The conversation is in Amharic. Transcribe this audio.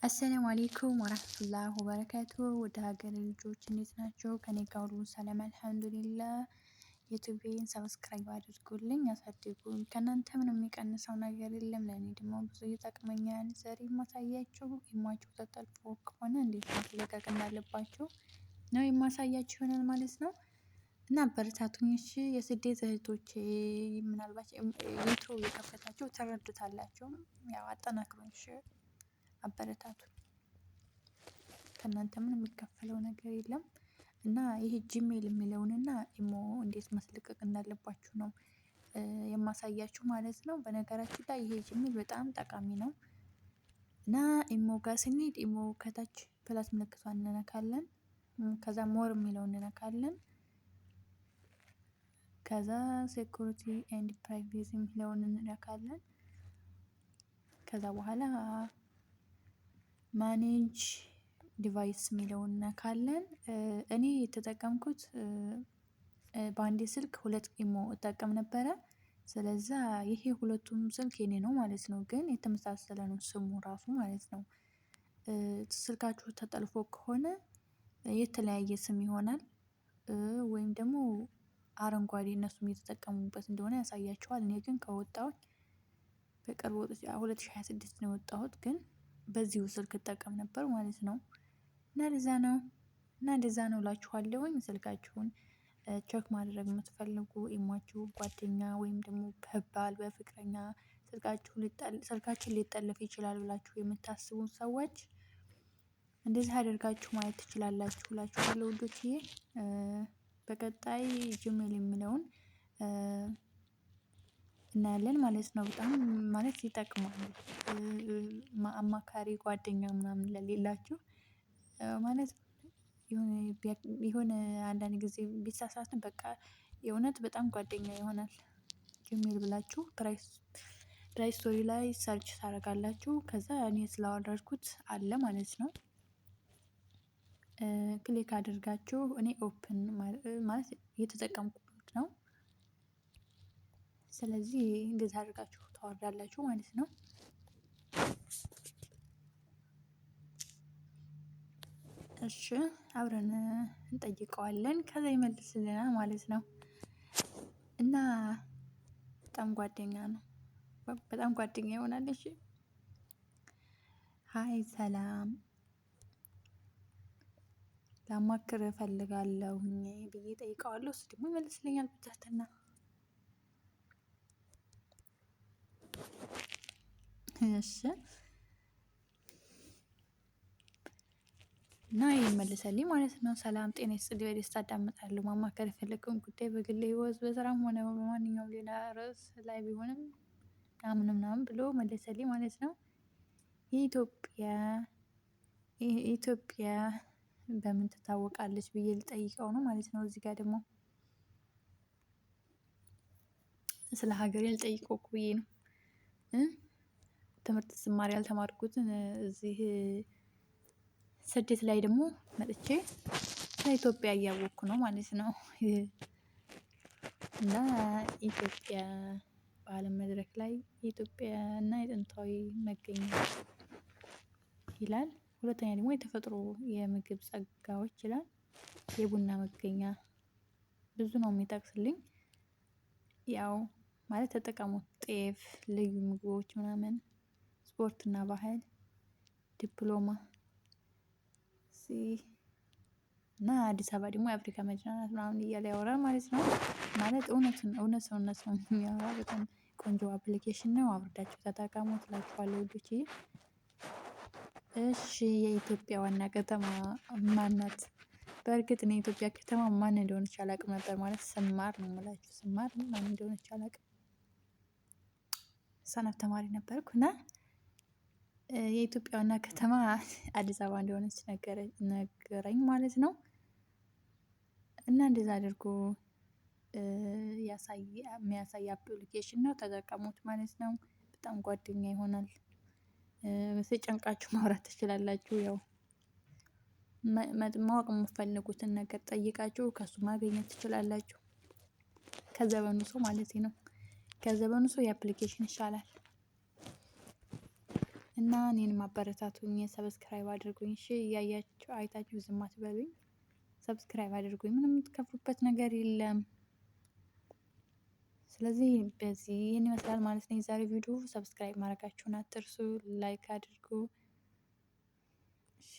السلام عليكم ورحمة الله وبركاته። ወደ ሀገር ልጆች እንዴት ናቸው? ከኔ ጋር ሁሉ ሰላም الحمد لله። ዩቲዩብን subscribe አድርጉልኝ፣ አሳድጉኝ። ከእናንተ ምንም የሚቀንሰው ነገር የለም። ለእኔ ደግሞ ብዙ ይጠቅመኛል። ዛሬ የማሳያችሁ ኢሟችሁ ተጠልፎ ከሆነ እንዴት ማስለቀቅ እንዳለባችሁ ነው የማሳያችሁ ይሆናል ማለት ነው። እና አበረታቱኝ እሺ። የስደት እህቶቼ ምናልባት ዩቲዩብ የከፈታችሁ ትረዱታላችሁ። ያው አጠናክሩኝ እሺ፣ አበረታቱኝ። ከእናንተ ምንም የሚከፈለው ነገር የለም። እና ይሄ ጂሜል የሚለውንና ኢሞ እንዴት ማስለቀቅ እንዳለባችሁ ነው የማሳያችሁ ማለት ነው። በነገራችን ላይ ይሄ ጂሜል በጣም ጠቃሚ ነው። እና ኢሞ ጋር ስንሄድ ኢሞ ከታች plus ምልክቷን እንነካለን። ከዛ more የሚለውን እንነካለን። ከዛ security and privacy የሚለውን እንነካለን። ከዛ በኋላ manage device የሚለውን እንነካለን። እኔ የተጠቀምኩት በአንዴ ስልክ ሁለት ኢሞ እጠቀም ነበረ። ስለዛ ይሄ ሁለቱም ስልክ የኔ ነው ማለት ነው። ግን የተመሳሰለ ነው ስሙ ራሱ ማለት ነው። ስልካችሁ ተጠልፎ ከሆነ የተለያየ ስም ይሆናል። ወይም ደግሞ አረንጓዴ እነሱም እየተጠቀሙበት እንደሆነ ያሳያቸዋል። እኔ ግን ከወጣሁኝ በቅርቡ 2026 ነው የወጣሁት፣ ግን በዚሁ ስልክ እጠቀም ነበር ማለት ነው። እና እንደዛ ነው እና እንደዛ ነው እላችኋለሁኝ። ስልካችሁን check ማድረግ የምትፈልጉ ኢሟችሁ ጓደኛ ወይም ደግሞ በባል በፍቅረኛ ስልካችን ሊጠለፍ ይችላል ብላችሁ የምታስቡ ሰዎች እንደዚህ አድርጋችሁ ማየት ትችላላችሁ እላችኋለሁ ውዶችዬ። በቀጣይ ጂሜል የሚለውን እናያለን ማለት ነው። በጣም ማለት ይጠቅማል። አማካሪ ጓደኛ ምናምን ለሌላችሁ ማለት የሆነ አንዳንድ ጊዜ ቢሳሳትም በቃ የእውነት በጣም ጓደኛ ይሆናል። ጂሜል ብላችሁ Play Store ላይ search ታደርጋላችሁ። ከዛ እኔ ስላወረድኩት አለ ማለት ነው። Click አድርጋችሁ እኔ open ማለት እየተጠቀምኩት ነው። ስለዚህ እንደዛ አድርጋችሁ ታወርዳላችሁ ማለት ነው። እሺ አብረን እንጠይቀዋለን፣ ከዛ ይመልስልናል ማለት ነው። እና በጣም ጓደኛ ነው። በጣም ጓደኛ ይሆናል። እሺ፣ hi ሰላም፣ ላማክር እፈልጋለሁኝ ብዬ ጠይቀዋለሁ። እሱ ደግሞ ይመልስልኛል በትህትና። እሺ፣ እና ይመልሰልኝ ማለት ነው። ሰላም ጤና ይስጥልኝ፣ በደስታ አዳምጣለሁ። ማማከር የፈለገውን ጉዳይ በግል ህይወት፣ በስራም ሆነ በማንኛውም ሌላ ርዕስ ላይ ቢሆንም ምናምን ምናምን ብሎ መለሰልኝ ማለት ነው። የኢትዮጵያ ኢትዮጵያ በምን ትታወቃለች ብዬ ልጠይቀው ነው ማለት ነው። እዚህ ጋር ደግሞ ስለ ሀገሬ ልጠይቀው እኮ ብዬ ነው። ትምህርት ስማር ያልተማርኩትን እዚህ ስደት ላይ ደግሞ መጥቼ ስለ ኢትዮጵያ እያወቅኩ ነው ማለት ነው። እና ኢትዮጵያ በአለም መድረክ ላይ የኢትዮጵያ እና የጥንታዊ መገኛ ይላል። ሁለተኛ ደግሞ የተፈጥሮ የምግብ ጸጋዎች ይላል። የቡና መገኛ፣ ብዙ ነው የሚጠቅስልኝ። ያው ማለት ተጠቀሙት፣ ጤፍ፣ ልዩ ምግቦች ምናምን፣ ስፖርትና ባህል፣ ዲፕሎማ እና አዲስ አበባ ደግሞ የአፍሪካ መዲና ናት ምናምን እያለ ያወራል ማለት ነው። ማለት እውነቱን እውነት እውነት ነው የሚያወራ። በጣም ቆንጆ application ነው። አውርዳችሁ ተጠቀሙት እላችኋለሁ ውዶችዬ። እሺ፣ የኢትዮጵያ ዋና ከተማ ማን ናት? በእርግጥ እኔ የኢትዮጵያ ከተማ ማን እንደሆነች አላውቅም ነበር፣ ማለት ስማር ነው የምላችሁ፣ ስማር ማን እንደሆነች አላውቅም። ሰነፍ ተማሪ ነበርኩ። እና የኢትዮጵያ ዋና ከተማ አዲስ አበባ እንደሆነች ነገረኝ ማለት ነው። እና እንደዛ አድርጎ የሚያሳይ application ነው። ተጠቀሙት ማለት ነው። በጣም ጓደኛ ይሆናል። ሲጨንቃችሁ ማውራት ትችላላችሁ። ያው ማወቅ የምትፈልጉትን ነገር ጠይቃችሁ ከሱ ማግኘት ትችላላችሁ። ከዘበኑ ሰው ማለት ነው። ከዘበኑ ሰው የ application ይሻላል። እና እኔንም አበረታቱኝ፣ subscribe አድርጉኝ። እሺ እያያችሁ አይታችሁ ዝም አትበሉኝ። Subscribe አድርጉኝ። ምንም የምትከፍሉበት ነገር የለም። ስለዚህ በዚህ ይህን ይመስላል ማለት ነው የዛሬው ቪዲዮ። Subscribe ማድረጋችሁን አትርሱ፣ like አድርጉ። እሺ።